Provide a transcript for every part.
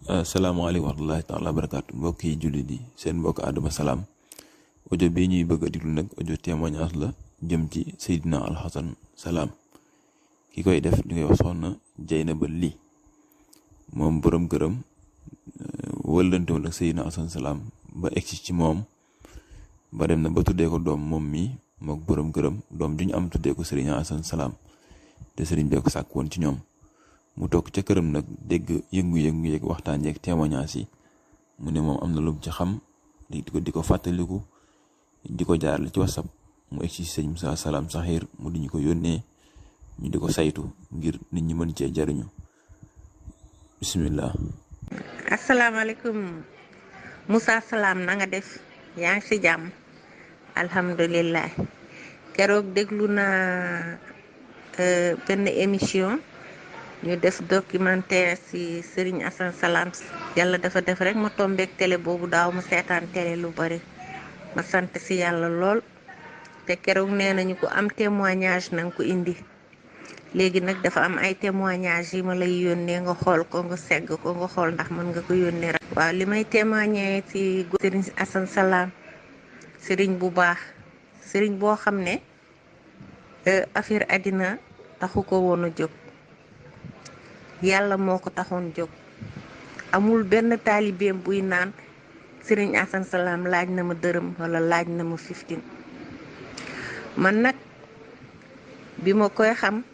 asalaamaaleykum wa rahmatullahi taala wa barakaatu mbokk yi jullit yi seen mbokk Adama Salam audio bii ñuy bëgg a diglu nag audio témoignage la jëm ci Seydina Alxasan Salam ki koy def di koy wax soxna Jeynaba Ly moom borom këram wëllante woon ak Seydina Alxasan Salam ba egsi ci moom ba dem na ba tuddee ko doom moom mi mook borom këram doom ju ñu am tuddee ko Seydina Alxasan Salam te sëriñ bee ko sàkk woon ci ñoom mu toog ca këram nag dégg yëngu-yëngu yeeg waxtaan yeeg témoignage yi mu ne moom am na lu mu ci xam di ko fàttaliku di ko jaarale ci WhatsApp mu egg ci sëñ Moussa Salam Saxiir mu di ñu ko yónnee ñu di ko saytu ngir nit ñi mën cee jariñu bismillah. asalaamaaleykum Moussa Salam na nga def yaa ngi si jàmm alhamdulilah keroog déglu naa benn émission. ñu def documentaire ci Serigne Assane Salam yàlla dafa def rek ma tombeek télé boobu daaw ma seetaan télé lu bari ma sant ci yàlla lool te keroog nee nañu ko am témoignage nanga ko indi léegi nag dafa am ay témoignage yi ma lay yónnee nga xool ko nga segg ko nga xool ndax mën nga ko yónnee rek. waaw li may témoigner ci Serigne Assane Salam Serigne bu baax Serigne boo xam ne affaire àddina taxu ko woon a jóg. yàlla moo ko taxoon jóg amul benn taalibeem buy naan Serigne Assane Salam laaj na ma dërëm wala laaj na ma 15 man nag bi ma koy xam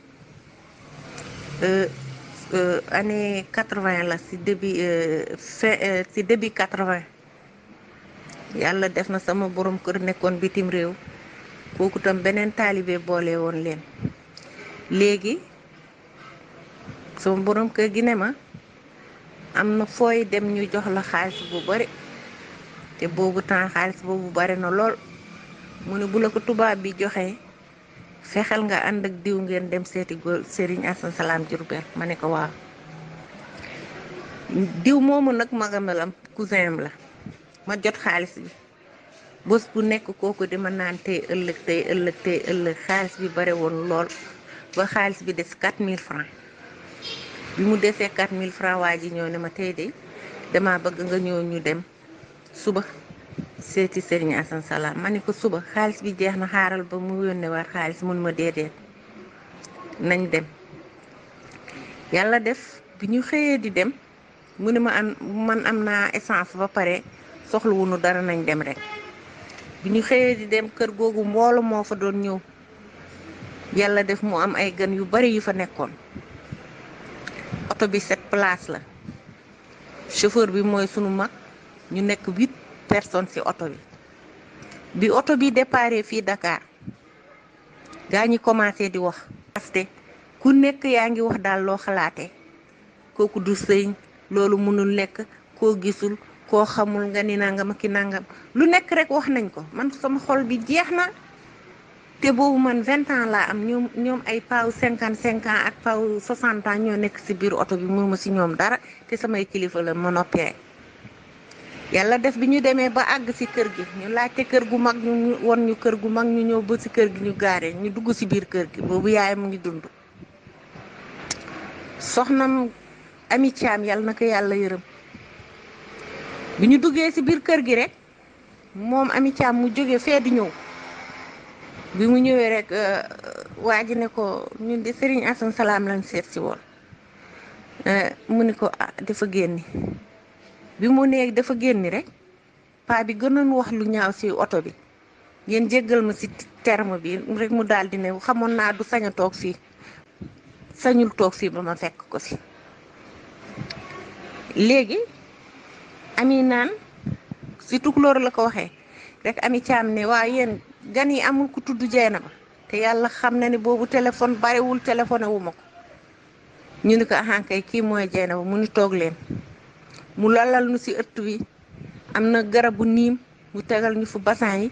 année 80 la ci début 80 yàlla def na sama borom kër nekkoon bitim réew kooku tam beneen taalibe boole woon leen léegi sama borom kër gi ne ma am na fooy dem ñu jox la xaalis bu bari te boobu temps xaalis boobu bari na lool mu ne bu la ko tubaab bi joxee fexeel nga ànd ak diw ngeen dem seeti góor Serigne Assane Salam Diourbel ma ne ko waaw diw moomu nag magamelam cousin am la ma jot xaalis bi bés bu nekk kooku di ma naan tey ëllëg xaalis bi bari woon lool ba xaalis bi des 4000 francs bi mu desee 4000 francs waa ji ñëw ne ma tey de dama bëgg nga ñëw ñu dem suba seeti Serigne Assane Salam ma ne ko suba xaalis bi jeex na xaaral ba mu yónnee waat xaalis mun ma déedéet nañ dem yàlla def bi ñu xëyee di dem mu ne ma man am naa essence ba pare soxlawuñu dara nañ dem rek bi ñu xëyee di dem kër googu mbooloo moo fa doon ñëw yàlla def mu am ay gan yu bari yu fa nekkoon oto bi 7 places la chauffeur bi mooy sunu mag ñu nekk 8 personnes ci oto bi oto bi déparé fii Dakar gaa ñi commencé di wax parce ku nekk yaa ngi wax daal loo xalaatee kooku du sëñ loolu mënul nekk koo gisul koo xamul nga ni nangam ak ki nangam lu nekk rek wax nañ ko man sama xol bi jeex na te boobu man 20 ans laa am ñoom ay paw 55 ans ak paw 60 ans ñoo nekk ci biir oto bi mënuma ci ñoom dara te samay kilifa la ma noppee yàlla def bi ñu demee ba àgg ci kër gi ñu laajte kër gu mag ñu won ñu kër gu mag ñu ñëw ba ci kër gi ñu gaare ñu dugg ci biir kër gi boobu yaay mu ngi dund soxnam Ami Thiam yàlla na ko yàlla yërëm bi ñu duggee ci biir kër gi rek moom Ami Thiam mu jóge fee di ñëw bi mu ñëwee rek waa ji ne ko ñun di Serigne Assane Salam lañ seet si woon mu ni ko dafa génni bi mu nee dafa génni rek paa bi gënoon wax lu ñaaw ci oto bi ngeen jéggal ma ci terme bi rek mu daal di ne xamoon naa du sañ a toog fii sañul toog fii ba ma fekk ko ci léegi ami naan ci tukulóor la ko waxee rek Ami Thiam ne waa yéen gan yi amul ku tudd Jeynaba te yàlla xam na ne boobu téléphone bariwul téléphoné wu ma ko ñu ni ko ahankay kii mooy Jeynaba mu ni toog leen mu lalal nu ci ëtt bi am na garabu niim mu tegal ñu fu basan yi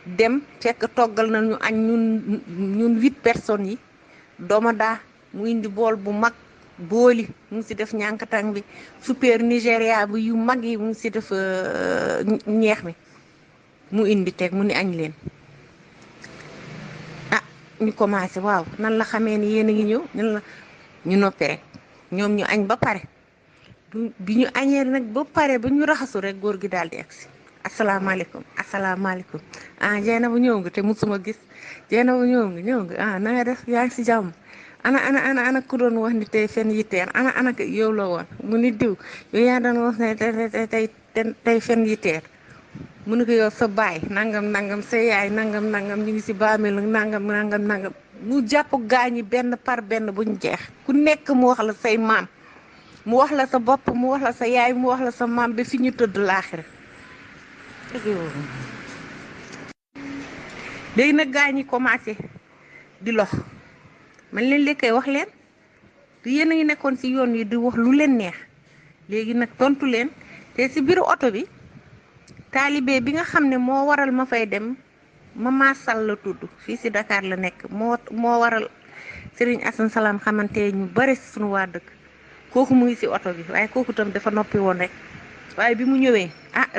dem fekk toggal na ñu añ ñun 8 personnes yi dooma daa mu indi bool bu mag booli mu ngi ci def ñànkatang bi super Nigéria bi yu mag yi mu ngi ci def ñeex mi mu indi teg mu ni añ leen ñu commencé waaw nan la xamee ni yéen a ngi ñëw ñu noppi rek ñoom ñu añ ba pare bi ñu añee nag ba pare ba ñu raxasu rek góor gi daal di agsi asalaamaaleykum asalaamaaleykum ah jeena bu ñëw nga te musuma gis jeena bu ñëw nga ah na nga def yaa ngi si jàmm ana ku doon wax ni tey fen yitteer ana yow la woon mu ni diw yow yaa doon wax ne tey fen yitteer mu ne ko yow sa baay nangam sa yaay nangam ñu ngi si baamel nangam mu jàpp gaañi benn par benn buñ jeex ku nekk mu wax la say maam mu wax la sa bopp mu wax la sa yaay mu wax la sa maam ba fi ñu tëdd laaxira léegi nag gaañi commencé di lox man leen li koy wax leen du yéen a ngi nekkoon ci yoon yi di wax lu leen neex léegi nag tontu leen te ci biiru oto bi taalibe bi nga xam ne moo waral ma fay dem Mama Sall la tudd fii ci Dakar la nekk moo waral Serigne Assane Salam xamante ñu bari suñu waa dëkk kooku mu ngi ci oto bi waaye kooku tam dafa noppi woon rek waaye bi mu ñëwee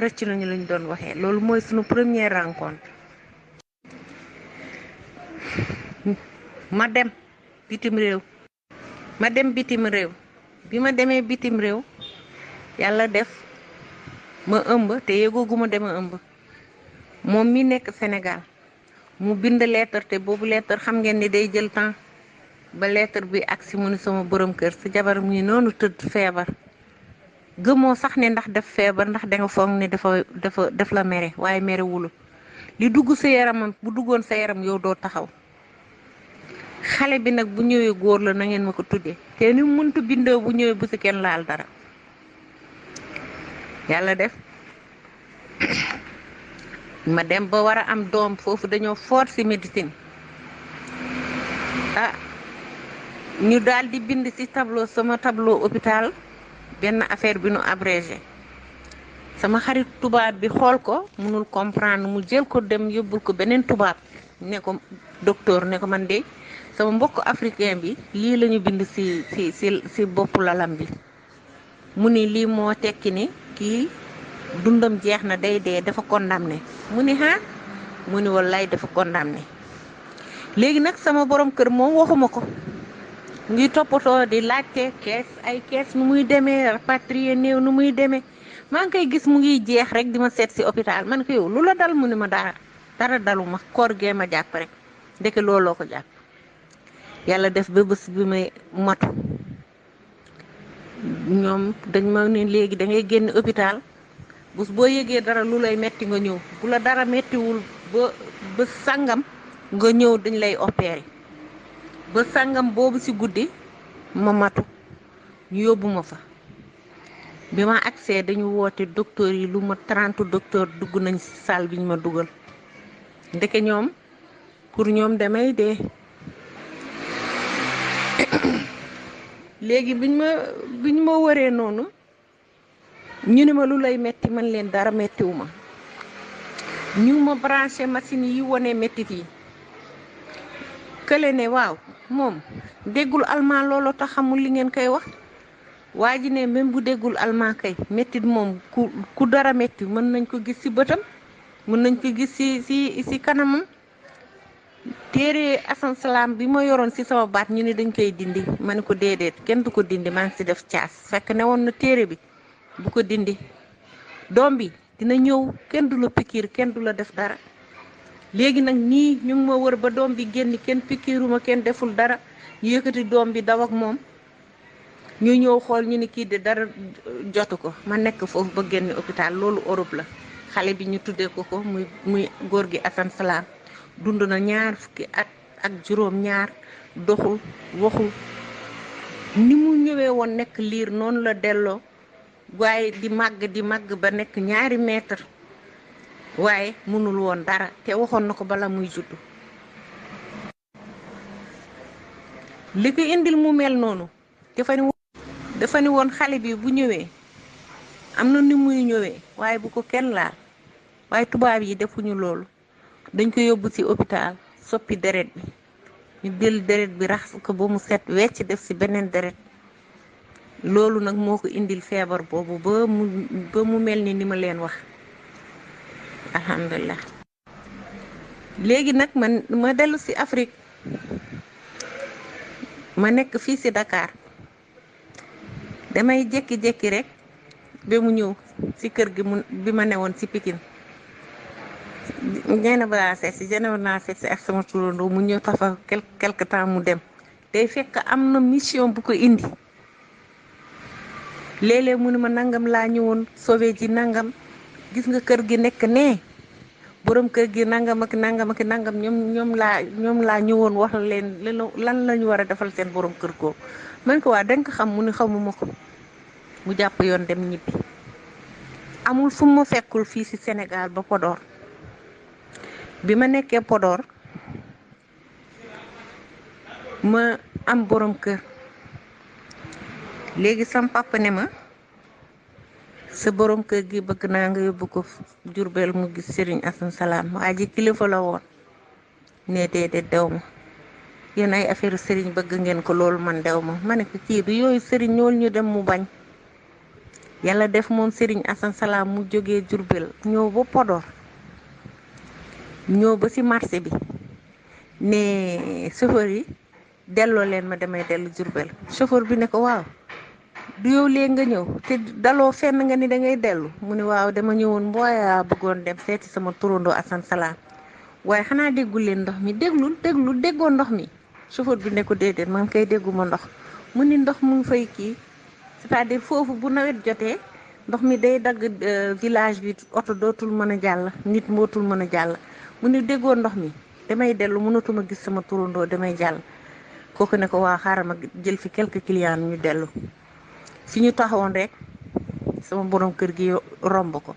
rëcc nañu lañ doon waxee loolu mooy suñu première rencontre ma dem bitim réew bi ma demee bitim réew yàlla def ma ëmb te yëgooguma dema ëmb moom mi nekk Sénégal mu bind lettre te boobu lettre xam ngeen ni day jël temps ba lettre bi agsi mu ni sama borom kër sa jabar mu ngi noonu tëdd feebar gëmoo sax ne ndax def feebar ndax danga foog ne daf la mere waaye mere wulu li dugg sa yaramam bu duggoon sa yaram yow doo taxaw xale bi nag bu ñëwee góor la na ngeen ma ko tuddee te ni muntu bindoo bu ñëwee bu si kenn laal dara yàlla def ma dem ba war a am doom foofu dañoo fort ci médecine ñu daal di bind ci sama tableau hôpital benn affaire bi nu abrégé sama xarit tubaab bi xool ko mënul comprendre mu jël ko dem yóbbul ko beneen tubaab ne ko docteur ne ko man de sama mbokk africain bi lii lañu bind ci boppu lalam bi mu ni lii moo tekki ni kii dundam jeex na day dee dafa condamné mu ni mu ni wallaay dafa condamné léegi nag sama borom kër moom waxuma ko ngi toppatoo di laajte kees nu muy demee rapatrié néew nu muy demee maa ngi koy gis mu ngi jeex rek di ma seet ci hôpital man ko yow lu la dal mu ni ma dara daluma koor gee ma jàpp rek ndeke looloo ko jàpp yàlla def ba bés bi may matu ñoom dañ ma ne léegi da ngay génn hôpital bés boo yëgee dara lu lay metti nga ñëw bu la dara mettiwul ba sangam nga ñëw dañ lay opérer ba sangam boobu ci guddi ma matu ñu yóbbu ma fa bi ma agsee dañu woote docteur yi lu ma 30 docteur dugg nañ ci salle bi ñu ma dugal ndeke ñoom pour ñoom damay dee léegi biñ ma wëree noonu ñu ne ma lu lay metti man leen dara mettiwu ma ñu ma branché machine yi wone mettit yi kële ne waaw moom déggul allemand looloo tax xamul li ngeen koy wax waa ji ne même bu déggul allemand kay mettit moom ku dara metti mën nañ ko gis ci bëtam mën nañ ko gis ci kanamam téere Assane Salam bi ma yoroon ci sama baat ñu ne dañ koy dindi ma ne ko déedéet kenn du ko dindi maa ngi ci def caas fekk ne woon na téere bi bu ko dindi doom bi dina ñëw kenn du la pikiir kenn du la def dara léegi nag nii ñu ngi ma wër ba doom bi génn kenn pikiiruma kenn deful dara ñu yëkkati doom bi daw ak moom ñu ñëw xool ñu ni kii de dara jotu ko ma nekk foofu ba génn hôpital loolu Europe la xale bi ñu tuddee ko muy góor gi Assane Salam dund na 20 at ak juróom ñaar doxul waxul ni mu ñëwee woon nekk liir noonu la delloo waaye di màgg ba nekk 2 mètre waaye mënul woon dara te waxoon na ko bala muy juddu li ko indil mu mel noonu dafa ni woon xale bi bu ñëwee am na ni muy ñëwee waaye bu ko kenn laal waaye tubaab yi defuñu loolu dañ ko yóbbu ci hôpital soppi deret bi ñu jël deret bi raxas ko ba mu set wecc def ci beneen deret loolu nag moo ko indil feebar boobu ba mu mel ni ma leen wax alhamdulilah léegi nag ma dellu ci Afrique ma nekk fii ci Dakar damay jékki-jékki rek ba mu ñëw ci kër gi bi ma newoon ci Pikine ñeena balaa seet si jenewoon naa seet si ak sama turandoo mu ñëw tafa quelque temps mu dem day fekk am na mission bu ko indi léeg-léeg mu ne ma nangam laa ñëwoon sauvé ji nangam gis nga kër gi nekk nee borom kër gi nangam ak nangam ak nangam ñoom laa ñëwoon wax leen lan la ñu war a defal seen borom kër googu man ko waa danga ko xam mu ne xamuma ko mu jàpp yoon dem ñibbi amul fu ma fekkul fii ci Sénégal ba Podor bi ma nekkee Podor ma am borom kër léegi sam papa ne ma sa borom kër gi bëgg naa nga yóbbu ko Jurbel mu gis Serigne Assane Salam waa ji kilifa la woon ne déedéet dew ma yéen ay affaire Serigne bëgg ngeen ko loolu man dew ma ne ko kii du yooyu Serigne ñool ñu dem mu bañ yàlla def moom Serigne Assane Salam mu jógee Jurbel ñëw ba Podor ñëw ba ci marché bi ne chauffeur yi delloo leen ma damay dellu Jurbel chauffeur bi ne ko waaw du yow léegi nga ñëw te daloo fenn nga ni da ngay dellu mu ne waaw dama ñëwoon mbooya bëggoon dem seeti sama turandoo Assane Salam waaye xanaa déggul leen ndox mi déggoo ndox mi chauffeur bi ne ko déedéet man kay dégguma ndox mu ni ndox mu ngi fay kii c'est-à-dire foofu bu nawet jotee ndox mi day dagg village bi oto dootul mën a jàll nit mootul mën a jàll mu ni déggoo ndox mi damay dellu mënatuma gis sama turandoo damay jàll kooku ne ko waa xaaral ma jël fi quelques clients ñu dellu fi ñu taxawoon rek sama borom kër gi romb ko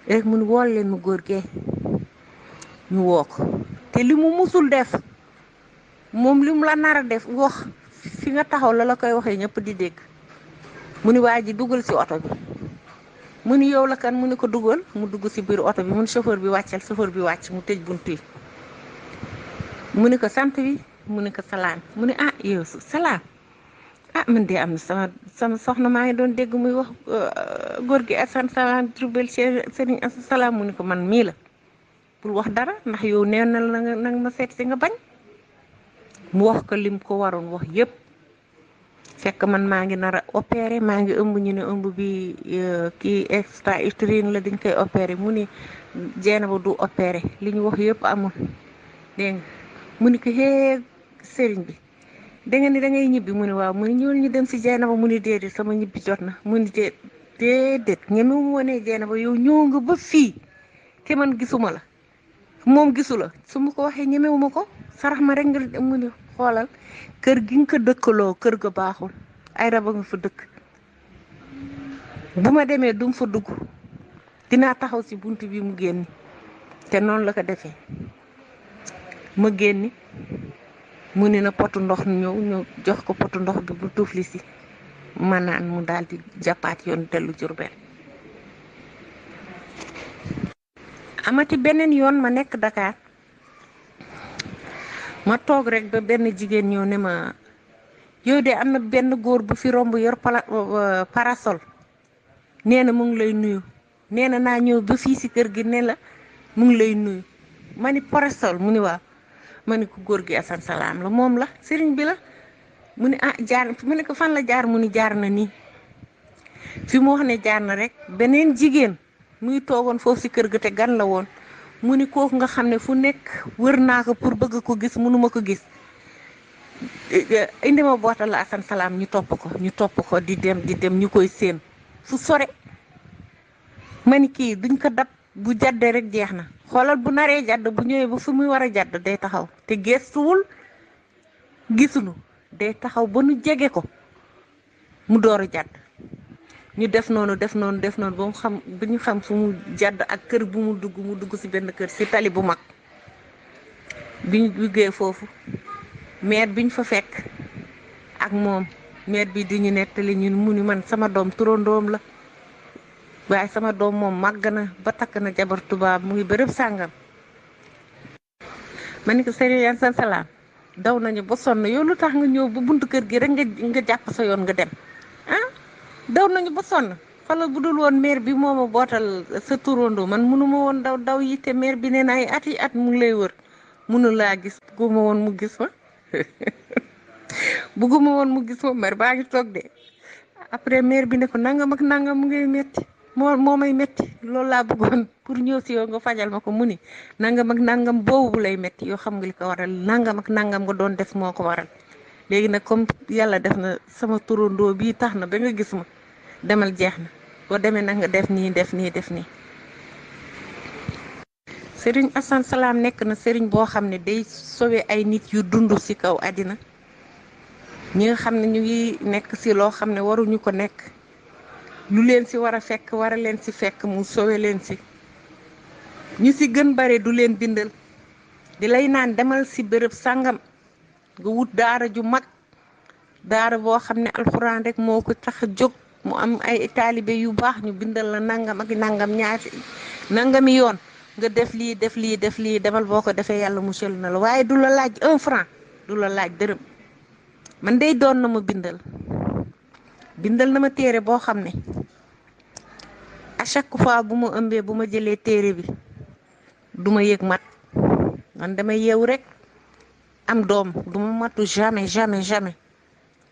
rek mu wool leen mu góor gee ñu woo ko te li mu musul def moom li mu la nar a def wax fi nga taxaw la koy waxee ñëpp di dégg mu ni waa ji dugal ci oto bi mu ni yow la kan mu ni ko dugal mu dugg ci biir oto bi mu ni chauffeur bi wàccal chauffeur bi wàcc mu tëj bunt yi mu ni ko sant bi mu ni ko Salam mu ni ah yow Salam ah man de am na sama soxna maa ngi doon dégg muy wax góor gi Assane Salam Jurbel Serigne Assane Salam mu ni ko man mii la pour wax dara ndax yow nee na la nga ma seet si nga bañ mu wax ko lim ko waroon wax yépp fekk man maa ngi nar a opéré maa ngi ëmb ñu ne ëmb bi kii extra utérine la dañ koy opéré mu ni Jeynaba du opéré li ñu wax yépp amul dégg nga mu ni ko hee Serigne bi da nga ni da ngay ñibbi mu ni waaw mu ni ñëwal ñu dem si Jeynaba mu ni déedéet sama ñibbi jot na mu ni déedéet ñeme mu wonee Jeynaba yow ñëw nga ba fii te man gisuma la moom gisu la su ma ko waxee ñemewuma ko sarax ma rek nga mu ni xoolal kër gi nga ko dëkkaloo kër ga baaxul ay raba nga fa dëkk bu ma demee dum fa dugg dinaa taxaw si bunt bi mu génni te noonu la ko defee ma génni mu ni na potu ndox ñëw jox ko potu ndox bi bu tuufli si ma naan mu daal di jàppaat yoon dellu Jurbel amati beneen yoon ma nekk Dakar ma toog rek ba benn jigéen ñëw ne ma yow de am na benn góor bu fi romb yor parasol nee na mu ngi lay nuyu nee na naa ñëw ba fii si kër gi ne la mu ngi lay nuyu ma ni parasol mu ni waaw ma ni ko góor gi Assane Salam la moom la sëriñ bi la mu ni ah jaar mu ne ko fan la jaar mu ni jaar na nii fi mu wax ne jaar na rek beneen jigéen muy toogoon foofu si kër ga te gan la woon mu ni kooku nga xam ne fu nekk wër naa ko pour bëgg ko gis mënuma ko gis indi ma bootal la Assane Salam ñu topp ko di dem ñu koy séen fu sore ma ni kii duñ ko dab bu jàddee rek jeex na xoolal bu naree jàdd bu ñëwee ba fu muy war a jàdd day taxaw te gestuwul gisuñu day taxaw ba nu jege ko mu door a jàdd ñu def noonu ba mu xam ba ñu xam fu mu jàdd ak kër bu mu dugg ci benn kër ci tali bu mag bi ñu duggee foofu maire bi ñu fa fekk ak moom maire bi di ñu nettali ñun mu ni man sama doom turandoom la waaye sama doom moom màgg na ba takk na jabar tubaab mu ngi bërëb sàngam ma ni ko Serigne Assane Salam daw nañu ba sonn yow lu tax nga ñëw ba buntu kër gi rek nga jàpp sa yoon nga dem ah daw nañu ba sonn xoolal bu dul woon maire bi moo ma bootal sa turandoo man mënuma woon daw yi te maire bi nee na ay at yi at mu ngi lay wër mënu laa gis bugguma woon mu gis ma maire baa ngi toog de après maire bi ne ko nangam ak nangam mu ngay metti moo may metti loolu laa bëggoon pour ñëw si yow nga fajal ma ko mu ni nangam ak nangam boobu lay metti yoo xam nga li ko waral nangam ak nangam nga doon def moo ko waral léegi nag comme yàlla def na sama turandoo bii tax na ba nga gis ma demal jeex na boo demee nag nga def nii def nii def nii. Serigne Assane Salam nekk na Serigne boo xam ne day sauver ay nit yu dund ci kaw àddina ñi nga xam ne ñu ngi nekk ci loo xam ne waruñu ko nekk lu leen ci war a fekk war a leen ci fekk mu sauver leen ci ñu ci gën bare du leen bindal di lay naan demal ci bërëb sàngam nga wut daara ju mag daara boo xam ne alxuraan rek moo ko tax a jóg mu am ay taalibe yu baax ñu bindal la nangam ak nangam ñaati nangami yoon nga def lii def lii def lii demal boo ko defee yàlla musal na la waaye du la laaj 1 franc du la laaj dërëm man day doon na ma bindal na ma téere boo xam ne à chaque fois bu ma ëmbee bu ma jëlee téere bi du ma yëg mat man damay yeewu rek am doom du ma matu jamais jamais jamais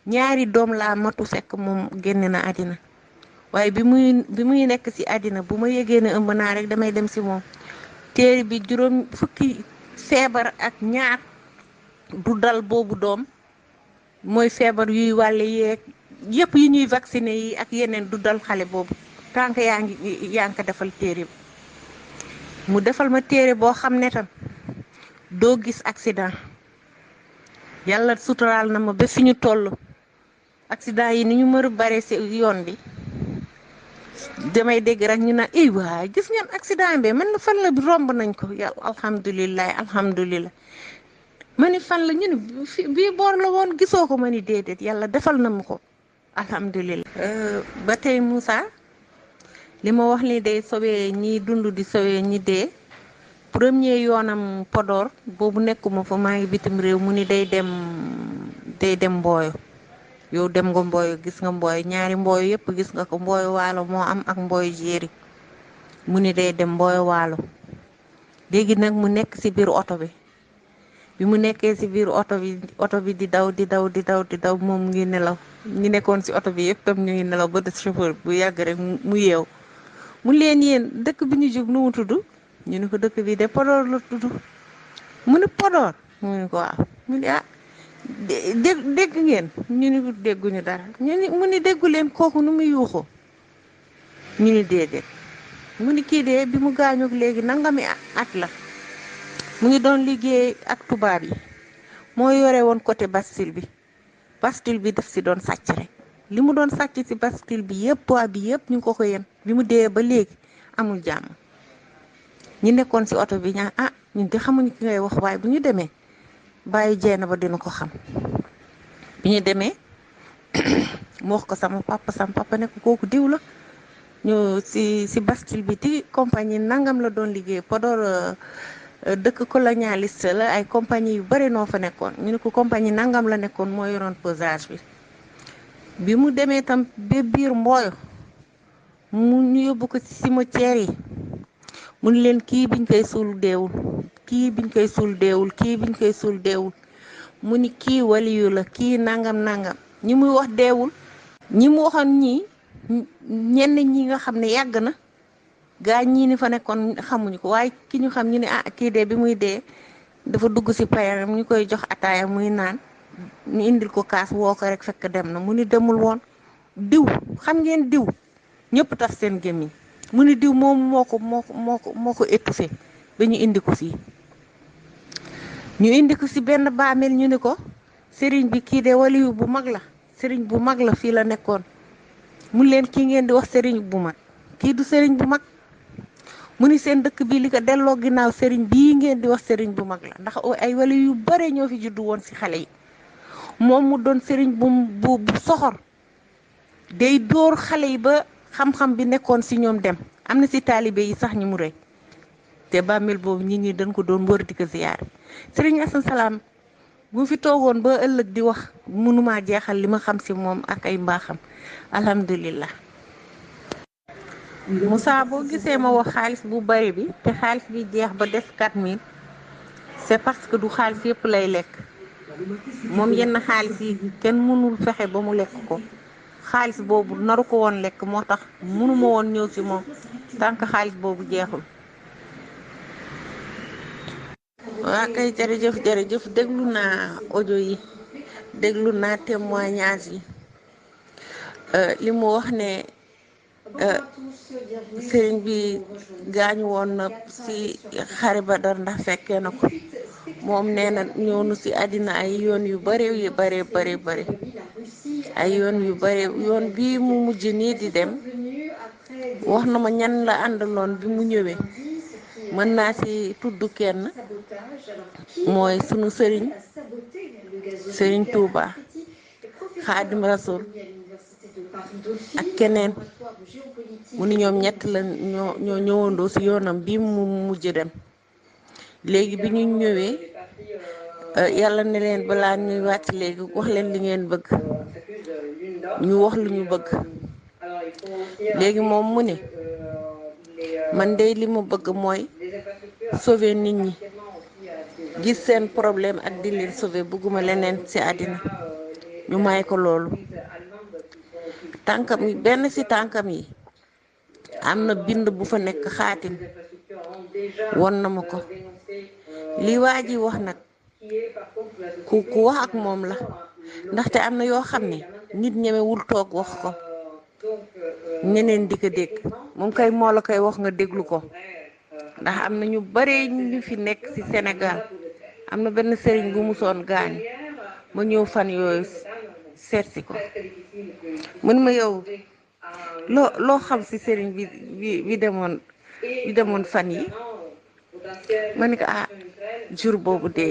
ñaari doom laa matu fekk moom génne na àddina waaye bi muy nekk ci àddina bu ma yëgee ne ëmb naa rek damay dem ci moom téere bi juróom fukki feebar ak ñaar du dal boobu doom mooy feebar yuy wàlle yeeg yëpp yi ñuy vacciner yi ak yeneen du dal xale boobu tant que yaa ngi ko defal téere bi mu defal ma téere boo xam ne tam doo gis accident yàlla suturaal na ma ba fi ñu toll accident yi ni ñu mën a bare ci yoon bi damay dégg rek ñu naan ay waay gis ngeen accident bi man fan la romb nañ ko yàlla alhamdulilah ma ni fan la ñu ni bii boor la woon gisoo ko ma ni déedéet yàlla defal na ma ko alhamdulilah. ba tey Moussa li ma wax ni day sauver ñi dund di sauver ñi dee premier yoonam Podor boobu nekkuma fa maa ngi bitim réew mu ni day dem mbooyo yow dem nga mbooyo gis nga mbooyo ñaari mbooyo yëpp gis nga ko mbooyo waalo moo am ak mbooyo jéeri mu ni day dem mbooyo waalo léegi nag mu nekk ci biir oto bi mu nekkee ci biir oto bi di daw moom mu ngi nelaw ñi nekkoon ci oto bi yëpp tam ñu ngi nelaw ba de chauffeur bu yàgg rek mu yeew mu leen yéen dëkk bi ñu jóg nu mu tudd ñu ne ko dëkk bi de Podor la tudd mu ne Podor mu ne ko waaw mu ne ah dégg ngeen ñu ni dégguñu dara mu ni déggu leen kooku nu mu yuuxoo ñu ni déedéet mu ni kii de bi mu gaañoog léegi nangami at la mu ngi doon liggéey ak tubaab yi moo yore woon côté Bastille bi daf ci doon sàcc rek li mu doon sàcc ci Bastille bi yëpp poids bi yëpp ñu ngi ko ko yen bi mu dee ba léegi amul jàmm ñi nekkoon ci oto bi ñaa ñun de xamuñu ki ngay wax waaye bu ñu demee bàyyi jeena ba dina ko xam bi ñu demee mu wax ko sama papa ne ko kooku diw la ñu ci Bastille bi ti compagnie nangam la doon liggéey Podor dëkk colonialiste la ay compagnie yu bari noo fa nekkoon ñu ne ko compagnie nangam la nekkoon moo yoroon pesage bi mu demee tam ba biir mbooyo mu ñu yóbbu ko ci cimetière yi mu ne leen kii biñ koy suul deewul mu ni kii waliyu la kii nangam ñi muy wax deewul ñi mu waxoon ñenn ñi nga xam ne yàgg na gaa ñii ni fa nekkoon xamuñu ko waaye ki ñu xam ñu ne kii de bi muy dee dafa dugg ci payaram ñu koy jox ataaya muy naan ñu indil ko kaas woo ko rek fekk dem na mu ni demul woon diw xam ngeen diw ñëpp taf seen gémmiñ mu ni diw moom moo ko étouffé ba ñu indi ko fii ñu indi ko ci benn baamel ñu ni ko sëriñ bi kii de waliyu bu mag la sëriñ bu mag la fii la nekkoon mu leen kii ngeen di wax sëriñ bu mag kii du sëriñ bu mag mu ni seen dëkk bi li ko delloo ginnaaw sëriñ bii ngeen di wax sëriñ bu mag la ndax ay waliyu yu bare ñoo fi juddu woon ci xale yi moom mu doon sëriñ bu soxor day dóor xale yi ba xam-xam bi nekkoon ci ñoom dem am na ci taalibe yi sax ñi mu rëy te bàmmeel boobu nit ñi dañ ko doon wër di ko ziyaare Serigne Assane Salam bu fi toogoon ba ëllëg di wax mënumaa jeexal li ma xam ci moom ak ay mbaaxam alhamdulillah. Moussa boo gisee ma wax xaalis bu bari bi te xaalis bi jeex ba des 4000 c'est parce que du xaalis yëpp lay lekk moom yenn xaalis yi kenn mënul fexe ba mu lekk ko xaalis boobu naru ko woon lekk moo tax mënuma woon ñëw ci moom tant que xaalis boobu jeexul. waa kay jërëjëf jërëjëf déglu naa audio yi déglu naa témoignage yi li mu wax ne sëriñ bi gaañu woon na ci xare Badar ndax fekkee na ko moom nee na ñëw nu ci àddina ay yoon yu bare yu bare bare bare ay yoon yu bare yoon bii mu mujj nii di dem wax na ma ñan la àndaloon bi mu ñëwee mën naa ci tudd kenn mooy sunu sëriñ Touba Xaadim Rasul ak keneen mu ni ñoom ñett la ñoo ñëwandoo ci yoonam bi mu mujj dem léegi bi ñu ñëwee yàlla ne leen balaa ñuy wàcc léegi wax leen li ngeen bëgg ñu wax lu ñu bëgg léegi moom mu ne man de li mu bëgg mooy sauver nit ñi gis seen problème ak di leen sauver bëgguma leneen ci àddina ñu may ko loolu tànkam yi benn ci tànkam yi am na bind bu fa nekk xaatim won na ma ko li waa ji wax nag ku wax ak moom la ndaxte am na yoo xam ne nit ñemewul toog wax ko ñeneen di ko dégg moom kay moo la koy wax nga déglu ko ndax am na ñu bare ñu fi nekk ci Sénégal am na benn sëriñ bu musoon gaañ ma ñëw fan yooyu seetsi ko mën ma yow loo xam ci sëriñ bi demoon fan yi ma ne ko jour boobu de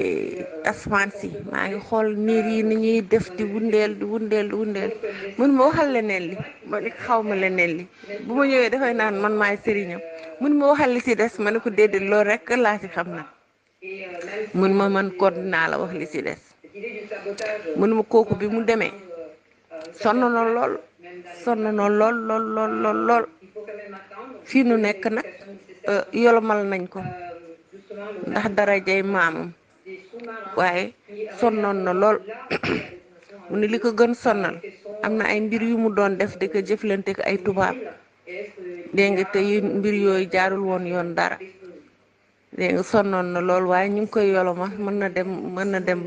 asmaan si maa ngi xool niir yi ni ñuy def di wundeel mun ma waxal leneen li ma ne ko xaw ma leneen li bu ma ñëwee dafay naan man maay sëriñam mun ma waxal li ci des ma ne ko déedéet loolu rek laa ci xam nag mun ma man kon dinaa la wax li ci des mun ma kooku bi mu demee sonn na lool fii nu nekk nag yolomal nañ ko ndax darajay maamam waaye sonnoon na lool mu ne li ko gën sonnal am na ay mbir yu mu doon def di ko jëflante ak ay tubaab dégg nga te mbir yooyu jaarul woon yoon dara dégg nga sonnoon na lool waaye ñu ngi koy yoloma mën na dem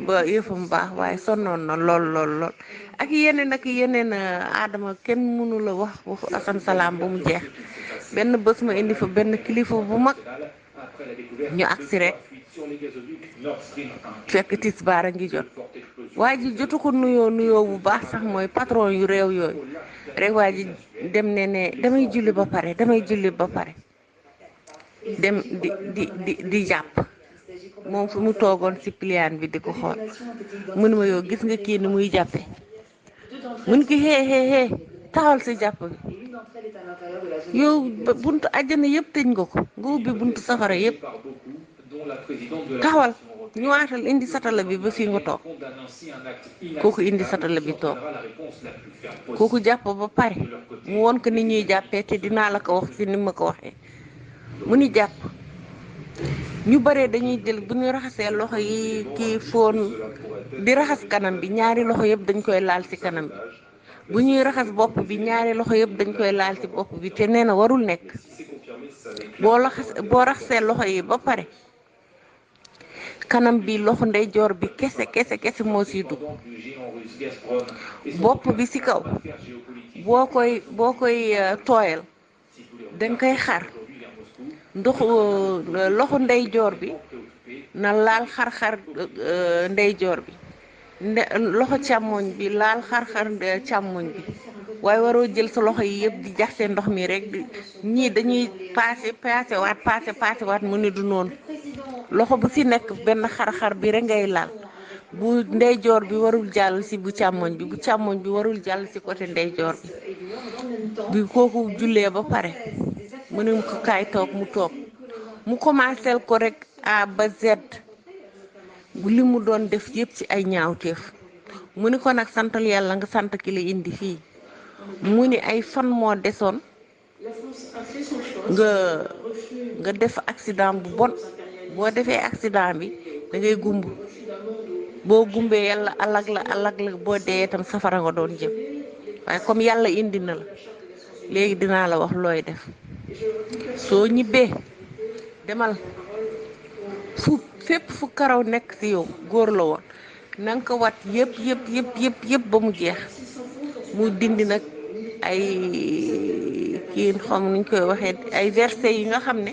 ba yëfam baax waaye sonnoon na lool ak yeneen Adama kenn mënu la wax waxu Assane Salam ba mu jeex benn bés ma indi fa benn kilifa bu mag ñu agsi rek fekk tisbaar a ngi jot waa ji jotu ko nuyoo bu baax sax mooy patron yu réew yooyu rek waa ji dem ne damay julli ba pare dem di jàpp moom fu mu toogoon ci pliaan bi di ko xool mun ma yow gis nga kii ni muy jàppe mun ki xee taxawal ci jàpp bi yow buntu àjjana yëpp tëj nga ko nga ubbi buntu safara yëpp taxawal ñu waatal indi satala bi ba fii nga toog kooku indi satala bi toog kooku jàpp ba pare mu won ko ni ñuy jàppee te dinaa la ko wax ci ni ma ko waxee mu ni jàpp ñu bare dañuy jël bu ñu raxasee loxo yi kii foon di raxas kanam bi ñaari loxo yëpp dañ koy laal ci kanam bi bu ñuy raxas bopp bi ñaari loxo yëpp dañ koy laal ci bopp bi te nee na warul nekk boo raxasee loxo yi ba pare kanam bi loxo ndeyjoor bi kese moo siy dugg bopp bi ci kaw boo koy tooyal dañ koy xar loxo ndeyjoor bi na laal xar ndeyjoor bi loxo càmmoñ bi laal xar càmmoñ bi waaye waroo jël sa loxo yi yëpp di jaxase ndox mi rek ñii dañuy paase waat mu ne du noonu loxo bu ci nekk benn xar bi rek ngay laal bu ndeyjoor bi warul jàll ci bu càmmoñ bi warul jàll ci côté ndeyjoor bi kooku jullee ba pare mu ne ko kaay toog mu toog mu commencé ko rek A ba Z li mu doon def yëpp ci ay ñaawteef mu ni ko nag santal yàlla nga sant ki la indi fii mu ni ay fan moo desoon nga def accident bu bon boo defee accident bi da ngay gumb boo gumbee yàlla alag la boo dee itam safara nga doon jëm waaye comme yàlla indi na la léegi dinaa la wax looy def soo ñibbee demal fépp fu karaw nekk ci yow góor la woon na nga ko wat yëpp ba mu jeex mu dindi nag ay kii xam nuñ koy waxee ay verset yi nga xam ne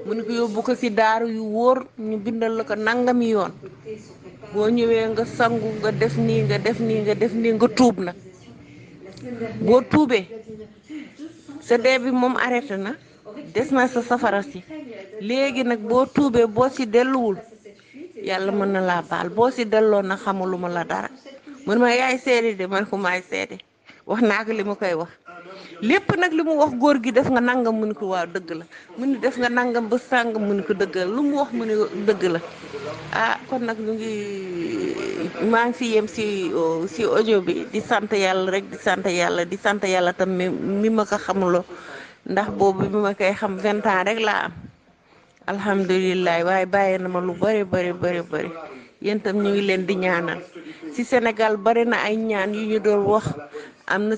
mu ne ko yóbbu ko ci daaru yu wóor ñu bindal la ko nangami yoon boo ñëwee nga sangu nga def nii nga tuub nag boo tuubee sa dee bi moom arrêté na des na sa safara si léegi nag boo tuubee boo ci delluwul yàlla mën na laa baal boo ci delloo na xamuluma la dara man ma yaay seede de man ko maay seede wax naa ko li ma koy wax lépp nag li mu wax góor gi def nga nangam mu ne ko waaw dëgg la mu ne def nga nangam ba sàngam mu ne ko dëgg la lu mu wax mu ne dëgg la kon nag ñu ngi maa ngi fi yem si audio bi di sant yàlla rek di sant yàlla tam mi ma ko xamuloo ndax boobu bi ma koy xam 20 ans rek laa am alhamdulilah waaye bàyyi na ma lu bari yéen tam ñu ngi leen di ñaanal ci Sénégal bari na ay ñaan yu ñu doon wax am na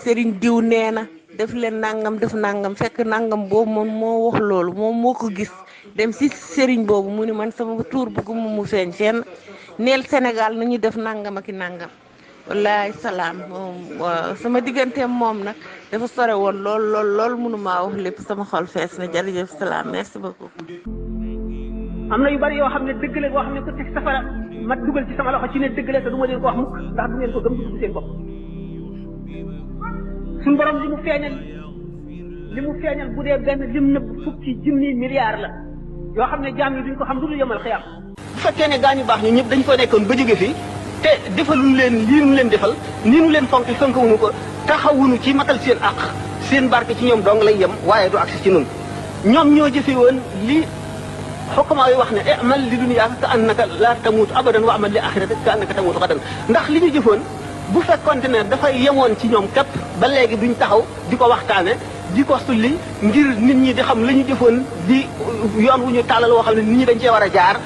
sëriñ diw nee na def leen nangam def nangam fekk nangam boobu moom moo wax loolu moom moo ko gis dem ci sëriñ boobu mu ni man sama tuur bëgguma mu feeñ fenn neel Sénégal nañu def nangam ak i nangam wallaay salaam moom sama digganteem moom nag dafa sore woon lool mënumaa wax lépp sama xol fees na jërëjëf salaam merci beaucoup. am na yu bari yoo xam ne dëgg la boo xam ne ko teg safara ma dugal ci sama loxo ci ne dëgg la te du ma leen ko wax mukk ndax du ngeen ko gëm dugg seen bopp suñu borom li mu feeñal bu dee benn lim nëbb fukki junni milliards la yoo xam ne jaam yi duñ ko xam lu dul yemal xiyam. bu fekkee ne gaañu baax ñu ñëpp dañ ko nekkoon ba jóge fii te defaluñu leen lii nu leen defal nii nu leen fonkawuñu ko taxawuñu ci matal seen àq seen barke ci ñoom dong lay yem waaye du agsi ci nun ñoom ñoo jëfe woon li xukkamaa yi wax ne amal li dunyaa ka annaka laa tamuutu abadan wa amal li axirati ka annaka tamuutu xadan ndax li ñu jëfoon bu fekkonte ne dafay yemoon ci ñoom képp ba léegi duñ taxaw di ko waxtaane di ko sulli ngir nit ñi di xam la ñu jëfoon di yoon wu ñu tàllal woo xam ne nit ñi dañ cee war a jaar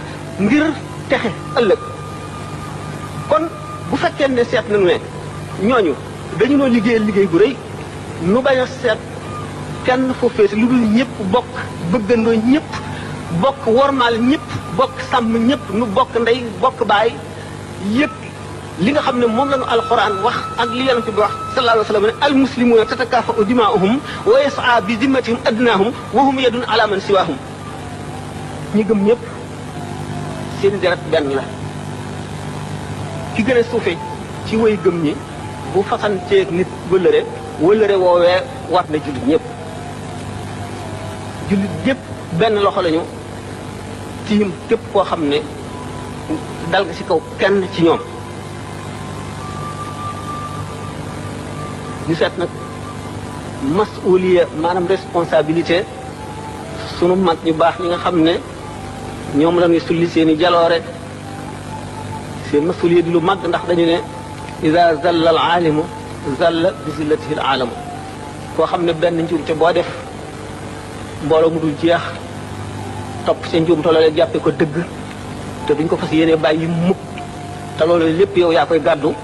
ngir texe ëllëg kon bu fekkee ne seet nañu ne ñooñu dañu noo liggéey bu rëy nu bañ a seet kenn foofu fees lu dul ñëpp bokk bëggandoo ñëpp bokk wormaal ñëpp bokk sàmm ñëpp nu bokk ndey bokk baay yëpp li nga xam ne moom la ñu alxuraan wax ak li yonent bi wax sallallahu alayhi wa sallam ne almuslimuuna tatakaafa'u dimaa'uhum wa yas'a bi zimmatihim adnaahum wa hum yadun ala man siwaahum ñi gëm ñëpp seen deret benn la ki gën a suufe ci way gëm ñi bu fasanteeg nit wëllëre woowee war na jullit ñëpp benn loxo lañu tiim képp koo xam ne dal nga ci kaw kenn ci ñoom ñu seet nag masuliya maanaam responsabilité sunu mag ñu baax ñi nga xam ne ñoom la ñuy sulli seeni jaloore seen masuliya di lu mag ndax dañu ne ida zalla al aalimu zalla bi zillatihi al aalamu koo xam ne benn njuumte boo def mbooloo mu dul jeex topp seen njuumte loolee jàppe ko dëgg te duñ ko fas yéene bàyyi mukk te loolu lépp yow yaa koy gàddu